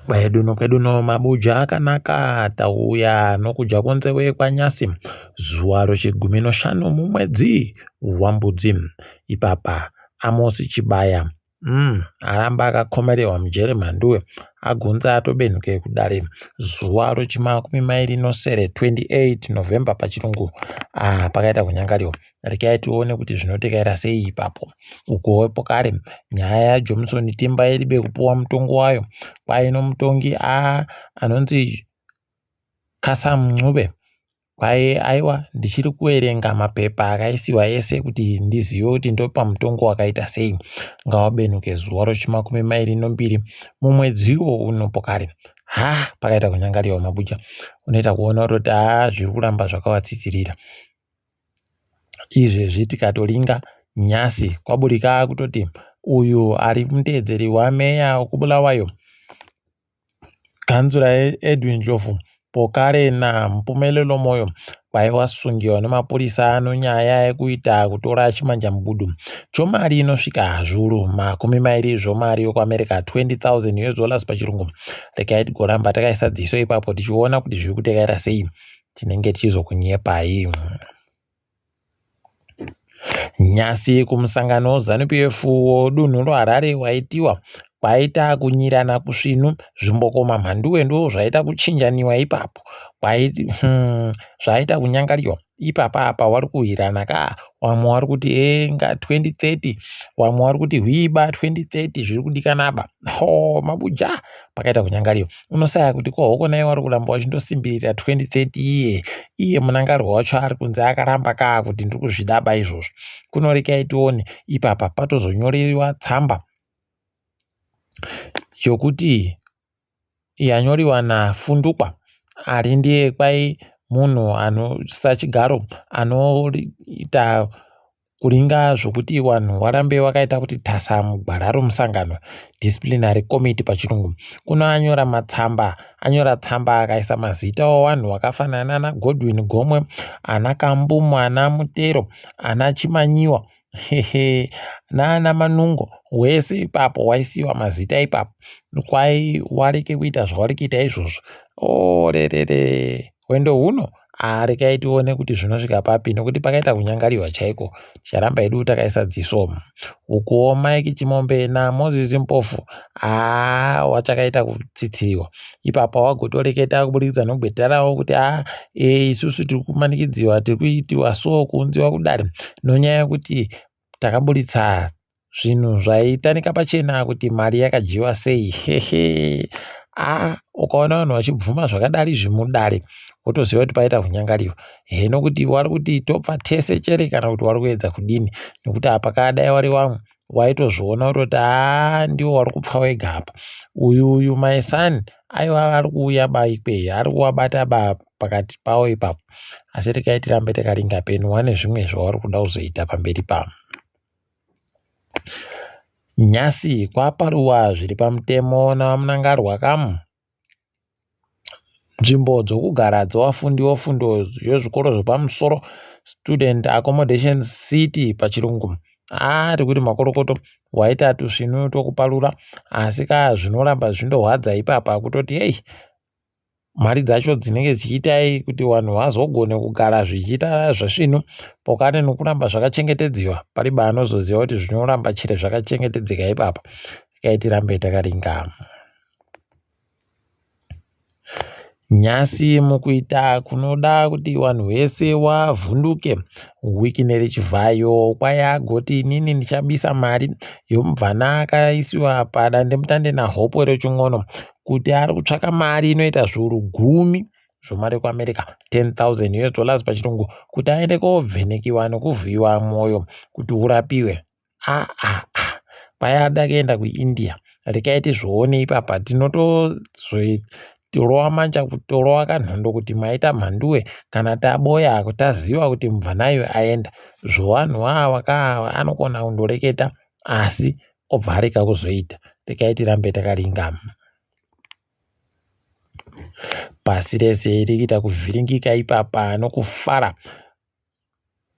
Kwedu nokwedu no mabuja akanaka tauya nokudya kunzewe kwanyasi zuva rochigumi noshanu mumwedzi wambudzi. Ipapa Amosi Chibaya aramba akakomerewa mujere mhanduwe agunza atobenhuke kudare zuva rochimakumi mairi nosere 28 November pachirungu. Ah, pakaita kunyangariwa. Regai tione kuti zvinotekaira sei ipapo. Ukowo pokare nyaya yaJohnson Timba iribe kupuwa mutongo wayo kwaino mutongi a anonzi Kasam Ncube kwaye aiwa ndichiri kuverenga mapepa akaisiwa ese kuti ndizive kuti ndopa mutongo wakaita sei ngawabenuke zuva rochimakumi mairi nombiri mumwedziwo uno pokare ha pakaita kunyangariwa mabuja unoita kuona kutoti haa zviri kuramba zvakawatsitsirira Izvezvi tikatoringa nyasi kwaburika kutoti uyu ari muteedzeri wameya wekuBulawayo kanzura Edwin Ndlovu pokare naMpumelelo Moyo kwaiwasungiwa nemapurisa nonyaya yekuita kutora chimanjamubudu chomari inosvika zviuru 20 zvomari yokuAmerica 20,000 US dollars pachirungu. Regai tigoramba takaisa dziso ipapo tichiona kuti zviri kutekaira sei. Tinenge tichizokunyepai. Nyasi kumusangano Zanu PF wodunhu roHarare waitiwa kwaita kunyirana kusvinu zvimbokoma mhanduwe ndo zvaita kuchinjaniwa ipapo zvaita kunyangariwa ipapa apa wari kuhwirana ka wamwe wari kuti enga 2030 wamwe wari kuti hwiba 2030 zviri kudikana ba ho mabuja pakaita kunyangariwa unosaya kuti ko hoko naye wari kuramba wachindosimbirira 2030 iye iye munangarwa wacho ari kunze akaramba kaa kuti ndiri kuzvidaba izvozvo kunorekai tione ipapa patozonyorewa tsamba yokuti yanyoriwa nafundukwa ari ndiye kwai munhu anosachigaro anoita Kuringa zvokuti vanhu varambe vakaita kuti tasa mugwara romusangano, disciplinary committee pachirungu, kuno anyora matsamba, anyora tsamba akaisa mazita owanhu wakafanana ana Godwin Gomwe, ana Kambumu, ana Mutero, ana Chimanyiwa, hehe, naana Manungo, wese ipapo waisiwa mazita ipapo, kwai wareke kuita zvawari kuita izvozvo. Orerere, hwendo huno Haa regai tione kuti zvinosvika papi nokuti pakaita kunyangariwa chaiko ticharamba hedu takaisa dziso. Ukuwo Mike Chimombe naMoses Mpofu haa wachakaita kutsitsiriwa ipapa wagotoreketa kuburikidza nogweta ravo kuti haa e, isusu tiri kumanikidziwa tiri kuitiwa so kuunziwa kudare nonyaya yekuti takaburitsa Zvinhu zvaitanika pachena kuti mari yakadyiwa sei hehe ah ukaona vanhu vachibvuma zvakadari izvi mudare wotoziva kuti paita kunyangariwa heno kuti wari kuti topfa tese chere kana kuti wari kuedza kudini nekuti apa kadai wari wamwe waitozviona kutoti haa ndiwo wari kupfa wega apa uyu uyu my son aiwa ari kuuya ba ikweyo ari kuwabata ba pakati pawo ipapo asi regai tirambe takaringa penu wane zvimwe zvauri kuda kuzoita pamberi pamo Nyasi kwaparuwa zviri pamutemo naVaMnangarwa kamu. Nzvimbo dzokugara dzevafundi vefundo yezvikoro zvepamusoro Student Accommodation City pachirungu. Haa tikuti makorokoto waita tusvinu twekuparura asi ka zvinoramba zvindorwadza ipapa kutoti heyi mari dzacho dzinenge dzichiitai kuti vanhu vazogone kugara zvichiita zvesvinu pokane nokuramba zvakachengetedziwa pariba anozoziva kuti zvinoramba chere zvakachengetedzeka ipapa regai tirambe takaringana nyasi mukuita kunoda kuti vanhu vese wavhunduke Wicknell Chivhayo kwai agoti inini ndichabisa mari yomubvana akaisiwa padandemutande naHopewell Chin'ono kuti ari kutsvaka mari inoita zviuru gumi zvemari yekuAmerica 10,000 US dollars pachirungu kuti aende kovhenekiwa nekuvhiyiwa mwoyo kuti urapiwe. Ah, ah, ah. Kwai ada kuenda kuIndia rekai tizvione ipapa tinotozotirova manja kutorova kanhondo kuti maita mhanduwe kana taboya taziva kuti mubvanayo aenda zvovanhu ava ka anokona kundoreketa asi obva arega kuzoita regai tirambe takaringama pasi rese riri kuita kuvhiringika ipapa nokufara.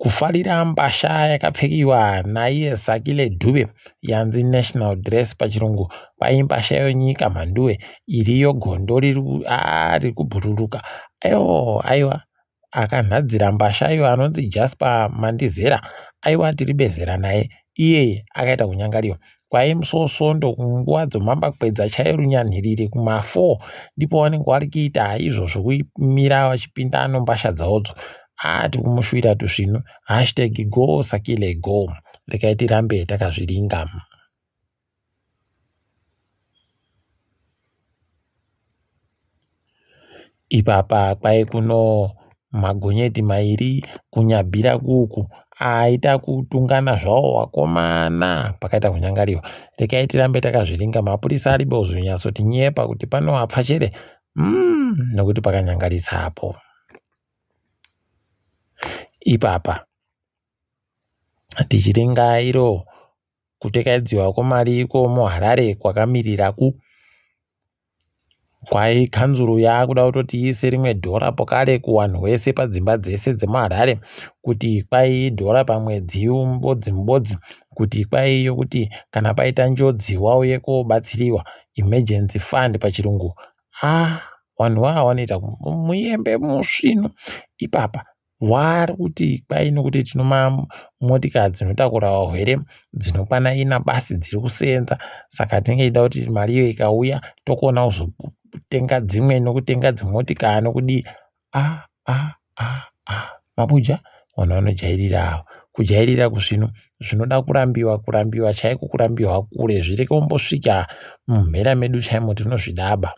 Kufarira mbasha yakapfekiwa naiye Sakile Dube yanzi national dress pachirungu kwai mbasha yenyika mhanduwe iriyo gondo riri kubhururuka aiwa akanhadzira mbasha iyo anonzi Jasper Mandizera aiwa tiri bezera naye iye akaita kunyangariwa kwai musi weSvondo kunguva dzomambakwedza chaiyo runyanhiriri kuma4 ndipo vanenge vari kuita izvo zvokumira vachipinda nombasha dzavodzo. Haa tiri kumushuvira tusvinu hashtag go Sakile go. Regai tirambe takazviringa. Ipapa kwai kuno magonyeti mairi kunyabhira kuku aita kutungana zvawo wakomana pakaita kunyangariwa. Regai tirambe takazviringa mapurisa aripo kuzonyatsotinyepa kuti pano hapfachere nokuti pakanyangaritsa apo. Ipapa tichiringa iro kutekaidziwa kwemari muHarare kwakamirira ku kwai kanzuru yakuda kutoti iise rimwe dhora pokare kuvanhu vese padzimba dzese dzemuHarare kuti kwai dhora pamwedzi mubodzi mubodzi kuti kwai yokuti kana paita njodzi wauye kobatsiriwa emergency fund pachirungu. Ah vanhu vava vanoita muyembe musvinu ipapa Vari kuti kwai nokuti tino motikari dzinotakura varwere dzinokwana ina basi dziri kuseenza saka tinenge tichida kuti mari iyo ikauya tokona kuzotenga dzimwe nokutenga dzimotikari nokudii ah ah ah ah mabuja vanhu vanojairira ava kujairira kuzvino zvinoda kurambiwa kurambiwa chaiko kurambiwa kure zvireke kumbosvika mumhera medu chaimo tinozvidaba.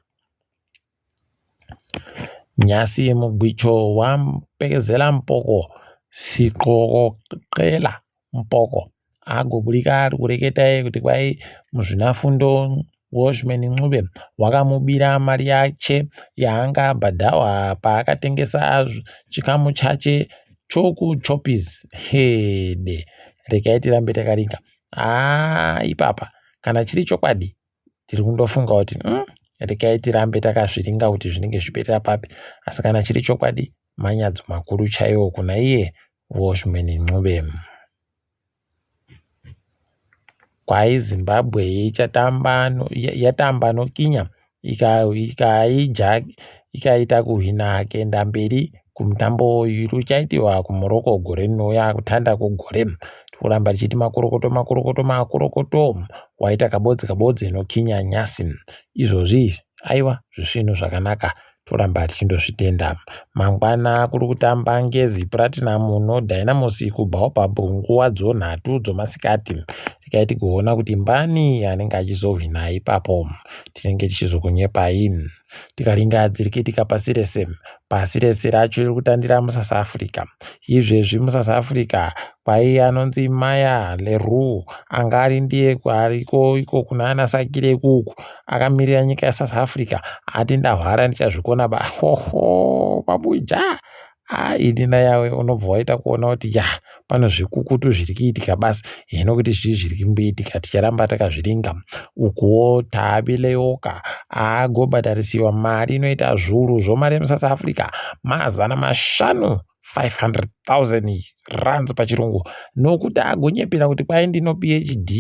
Nyasi mugwicho waMpekezela Mpoko Siqokoqela Mpoko agobudika ari kureketa iye kuti kwai muzvinafundo Welshman Ncube wakamubira mari yache yaanga abhadhawa paakatengesa chikamu chache chokuChoppies. Hede, regai tirambe takaringa. Haa ipapa kana chiri chokwadi tiri kundofunga kuti regai tirambe takazviringa kuti zvinenge zviperera papi asi kana chiri chokwadi manyadzo makuru chaiwo kuna iye Welshman Ncube. Kwai Zimbabwe ichatamba yatamba noKenya ikaita kuhwina kuenda mberi kumutambo uyu uchaitiwa kuMorocco gore rinouya kutanda kwegore. Tikuramba tichiti makorokoto makorokoto makorokoto waita kabodzi kabodzi noKenya nyasi. Izvozvi aiwa zvisvinu zvakanaka toramba tichindozvitenda. Mangwana kuri kutamba Ngezi Platinum noDynamos kuBaobab nguva dzonhatu dzomasikati. Regai tigoona kuti mbani anenge achizohwina ipapo. Tinenge tichizokunyepai. Tikaringa dzirikitika pasi rese. Pasi rese racho riri kutandira muSouth Africa. Izvezvi muSouth Africa kwai anonzi Maya Leroux anga ari ndiye ariko iko kuna ana Sakile ikuku akamirira nyika yeSouth Africa ati ndahwara ndichazvikona ba hoho babuja ah ini nayawe unobva waita kuona kuti ya pano zvikukutu zviri kuitika basi hino kuti zvii zviri kumboitika ticharamba takazviringa ukuwo taabileyoka agobhadharisiwa mari inoita zvuru zvomari yemusouth africa 500 500,000 rands pachirungu nokuti agonyepera kuti kwai ndino phd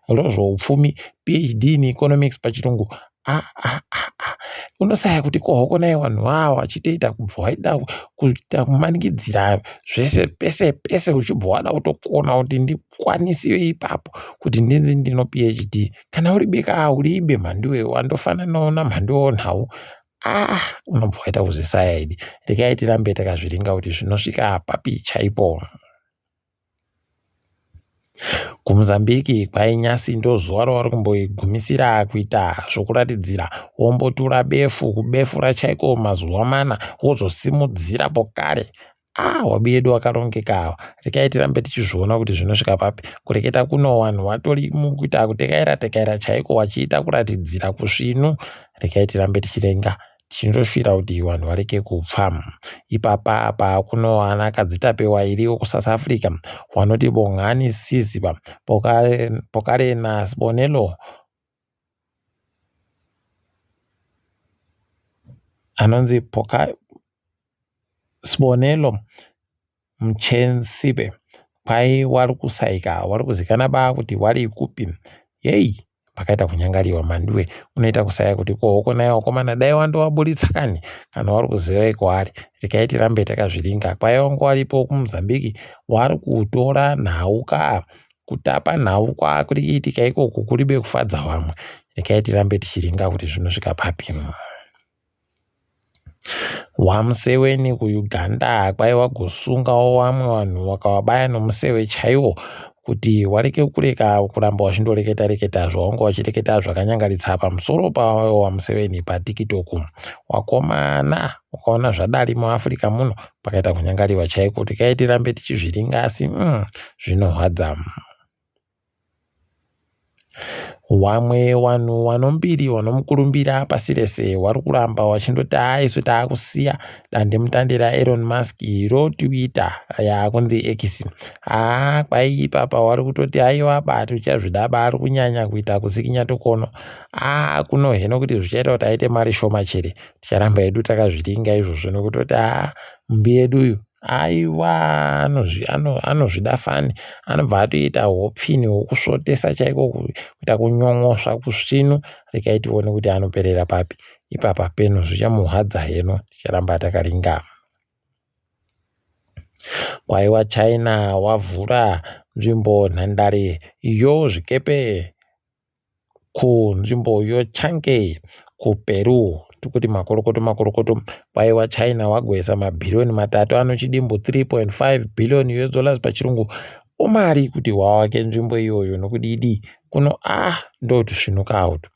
rozvoupfumi phd in economics pachirungu ah, ah, ah, ah. Unosaya kuti kohoko naye vanhu ava vachitoita kubva waida kuita kumanikidzira zvese pese pese uchibva wada kutokona kuti ndikwanisiwe ipapo kuti ndinzi ndino phd kana uri beka uribe mhanduwe wandofananawo namhanduwewo nhau ah unobva waita kuzvisaya idi regai tirambe takazviringa kuti zvinosvika papi chaipo. KuMozambique kwainyasi ndozuva ravari kumbogumisira kuita zvokuratidzira wombotura befu kubefura chaiko mazuva mana wozosimudzira pokare. Ah, wabi yedu wakarongeka awa. Rekai tirambe tichizviona kuti zvinosvika papi. Kureketa kuno vanhu vatori mukuita kutekaira tekaira chaiko vachiita kuratidzira kusvinu. Rekai tirambe tichirenga Tichindoshuvira kuti vanhu varege kupfa. Ipapa apa kuno ana Kadzitapewa iriwo kuSouth Africa vanoti Bongani Siziba Pokare naSibonelo anonzi Sibonelo. Mchensipe kwai wari kusaika wari kuzikana ba kuti wari kupi yeyi pakaita kunyangariwa Mhanduwe unoita kusaya kuti ko hoko naye wakomana dai wandowaburitsa kani kana wari kuziva kwaari regai tirambe takazviringa kwai wanga waripo kuMozambique wari kutora nhau ka kutapa nhau kwakuri kuitika ikoko kuribe kufadza vamwe regai tirambe tichiringa kuti zvinosvika papi. WaMuseveni kuUganda kwai wagosungawo vamwe vanhu wakavabaya nomuseve chaiwo kuti wareke kureka kuramba wachindoreketa reketa zvawanga wachireketa zvakanyangaritsa pamusoro pawo waMuseveni paTiktok. Wakomana ukaona zvadari muAfrica muno pakaita kunyangariwa chaiko regai tirambe tichizviringa asi zvinorwadza. Wamwe wanhu wanombiri wanomukurumbira pasi rese wari kuramba wachindoti haa isu taakusiya dandemutande raElon Musk roTwitter yaakunzi X. Haa kwai ipapa wari kutoti haiwa ba tichazvida ba ari kunyanya kuita kusikinya tukono. Haa kuno heno kuti zvichaita kuti aite mari shoma chere. Ticharamba hedu takazviringa izvozvo nekutoti haa mumbi yedu uyu Aiwa anozvida fani anobva atoita hupfini hwokusvotesa chaiko kuita kunyon'osva kusvinu regai tione kuti anoperera papi ipapa peno zvichamuhadza heno ticharamba takaringa. Kwaiwa China wavhura nzvimbo nhandare yozvikepe kunzvimbo yoChancay kuPeru. Tikuti makorokoto makorokoto kwaiwa China wagoisa mabhiriyoni matatu anochidimbu 3.5 billion US dollars pachirungu omari kuti wawake nzvimbo iyoyo nokudidi kuno ah ndotusvinuka auto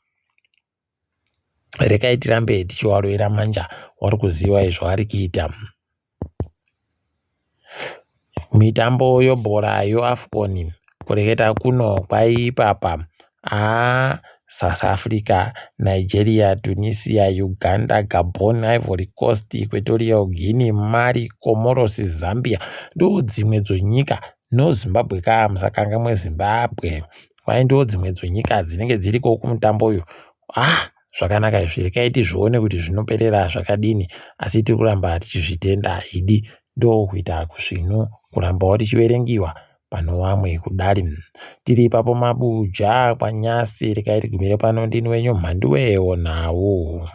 rekai tirambe tichiwaroera manja wari kuziva izvo ari kuita. Mitambo yobhora yoAfcon kureketa kuno kwaipapa haa South Africa, Nigeria, Tunisia, Uganda, Gabon, Ivory Coast, Equatorial Guinea, Mali, Comoros, Zambia ndodzimwe dzonyika noZimbabwe ka musakangamwe Zimbabwe kwai ndodzimwe dzonyika dzinenge dziriko kumutambo uyu ah Zvakanaka izvi rekai tizvione kuti zvinoperera zvakadini asi tiri kuramba tichizvitenda idi ndokuita kusvinu kurambawo tichiverengiwa pano vamwe kudari tiri ipapo mabuja kwanyasi rekai tigumire pano ndini wenyu mhanduwe nhau.